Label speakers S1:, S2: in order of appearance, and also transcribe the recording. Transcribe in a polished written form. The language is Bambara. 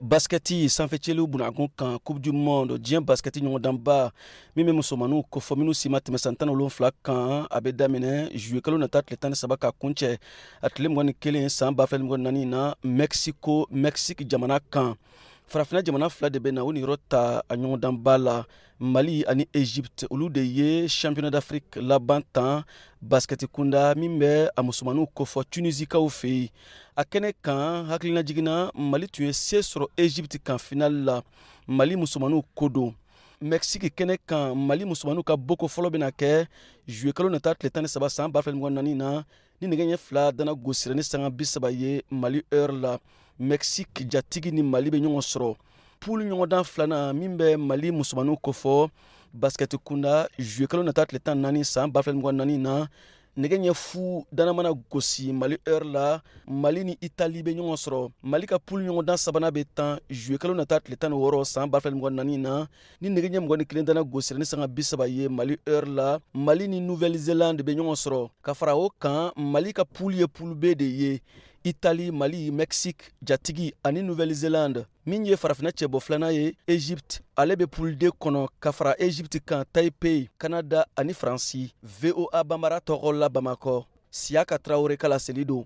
S1: Baskɛti sanfɛcɛliw bunakun kan, Coupe du monde, diɲɛ baskɛti ɲɔgɔndanba min bɛ musomaninw kofɔ, minnu si ma tɛmɛ san 17 kan, a bɛ daminɛ juillet kalo nata tile 13 ka kuncɛ a tile 21 san 2024 na Mexico, Mexique jamana kan. Farafinna jamana fila de bɛ na o niyɔrɔ ta a ɲɔgɔndanba la, Mali ani Egypte. Olu de ye Championnat d'Afrique laban tan baskɛti kunda min bɛ a musomaninw kofɔ Tunisikaw fɛ yen. A kɛnɛ kan, hakilina jiginna, Mali tun ye se sɔrɔ Egypte kan finali la. Mali musomaninw ko don. Mexique kɛnɛ kan, Mali musomaninw ka boko fɔlɔ bɛna kɛ juillet kalo nata tile 13 san 2024 na, ni nɛgɛ ɲɛ 2 dana gosira ni sanga 30 ye Mali heure la. Mexique jatigi ni Mali bɛ ɲɔgɔn sɔrɔ poule ɲɔgɔndan filanan min bɛ Mali musomaninw kofɔ baskɛti kunda, juillet kalo nata tile 14 san 2024 na, nɛgɛ ɲɛ 0 dana mana gosi Mali heure la, Mali ni Itali bɛ ɲɔgɔn sɔrɔ. Mali ka poule ɲɔgɔndan sabanan bɛ tan juillet kalo nata tile 16 san 2024 na, ni nɛgɛ ɲɛ 21 dana gosira ni sanga 30 ye Mali heure la, Mali ni Nouvelle Zélande bɛ ɲɔgɔn sɔrɔ. Ka fara o kan, Mali ka poule ye poule B de ye: Itali, Mali, Mexique jatigi ani Nouvelle Zélande. Min ye farafinna cɛbɔ filanan ye, Egypte, ale bɛ poule D kɔnɔ ka fara Egypte kan, Taipei, Canada ani Faransi. VOA Banbara tɔgɔ la Bamakɔ, Siyaka Tarawele ka laseli don.